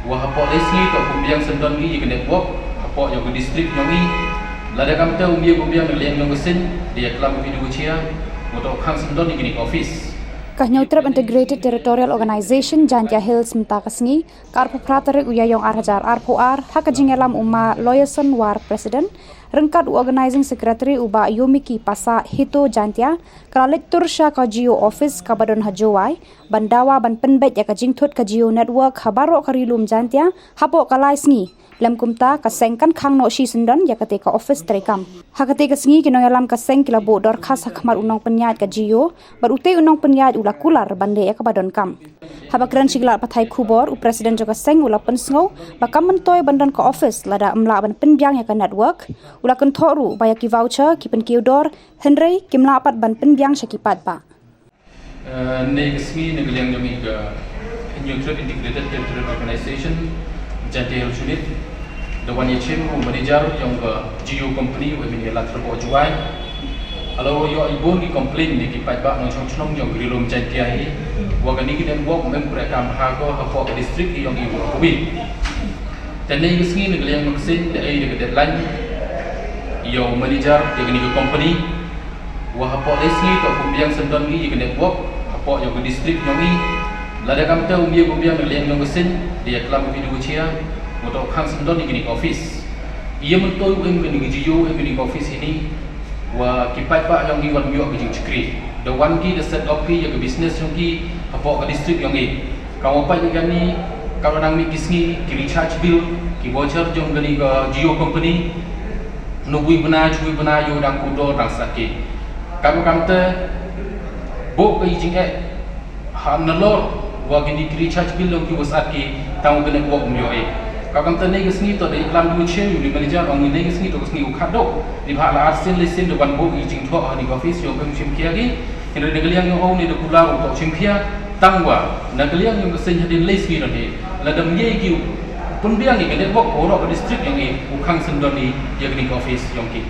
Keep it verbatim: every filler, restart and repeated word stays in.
Wa hapoh lai sngi toh pynbiang syndon ngi ïa ka network hapoh ïa ka district yong ngi. Lada kam te um ïa pynbiang na liang yong ka seng, da ïa klam video chia, wa toh khang syndon ïa kane ka office. Ka Hynñiewtrep Integrated Territorial Organization Jaintia Hills mynta ka sngi, ka arphew phra tarik u Ïaïong ar hajar arphew ar, ha ka jingïalam u Ma Loyason War, President, ryngkat u Organizing Secretary u Bah Yomiki Passah Hito Jaintia, ka la leit tur sha ka Jio office kaba don ha Jowai, ban dawa ban pynbeit ïa ka jingthut ka Jio network ha baroh ka Ri Lum Jaintia hapoh ka lai sngi. Lem kumta ka seng kan khang noh shi syndon ïa kata ka office treikam. Ha kata ka sngi ki nongïalam ka seng ki la buh dorkhas ha khmat u nongpynïaid ka Jio, bad utei u nongpynïaid u la kular ban leh ïa kaba donkam. Haba kren sha ki lad pathai khubor, u President jong ka seng u la pynsngew ba kam myntoi ban don ka office lada ym lah ban pynbiang ïa ka network. U la kynthoh ruh ba ïa ki voucher ki pynkiew dor, hynrei kim lah pat ban pynbiang sha ki paidbah. Eh, ne ka sngi na ka liang jong ngi ka Hynñiewtrep Integrated Territorial Organization, Jaintia Hills Unit, da wan ïa shim u manager jong ka Jio Company, u Emmanuel Latrabo Jowai. Alo ïoh i bun ki complain ne ki paidbah nongshong shnong jong ka Ri Lum Jaintia hi, wa kane ka network mem kre kam ha ko hapoh ka district yong i wa ka wi. Te ne ka sngi na ka liang ka seng da ai da ka deadline ïa u manager ïa kane ka company. Wa hapoh lai sngi toh pynbiang syndon ngi ïa ka network hapoh ïa ka district yong ngi. Lada kam te um ïa pynbiang na liang yong ka seng, da ïa klam video chia, wa toh khang syndon ïa kane ka office. Ïa myntoi u em kane ka Jio, em kane ka office hini, wa ki paidbah yong ngi wan ïoh ka jingshakri. Da wan ki da set up ki ïa ka business yong ki hapoh ka district yong ngi. Ka wa pait ïa kane, ka wa nang mih ki sngi ki recharge bill, ki voucher jong kane ka Jio Company. Nubui bnai, chui bnai, ïoh dang kudor dang sat ki. Kam kam te, buh ka i jingeh ha nalor wa kini ki recharge bill yong ki wa sat ki, tang kane buh um ïoh eh. Kam kam te ne ka sngi toh da i klam du che u ni manager ong ne ka sngi toh ka sngi u khadok. Ni bha la ar sien le sien da ban buh i jingthoh ha ni ka office yong ka shim kia ki. Hynrei na ka liang yong ong ne da kula u toh shim kia. Tang wa na ka liang yong ka seng hadien lai sngi don hi. Lada ym ïa ki u pynbiang ïa ka network baroh ka district yong i, u khang syndon i ïa kane ka office yong ki.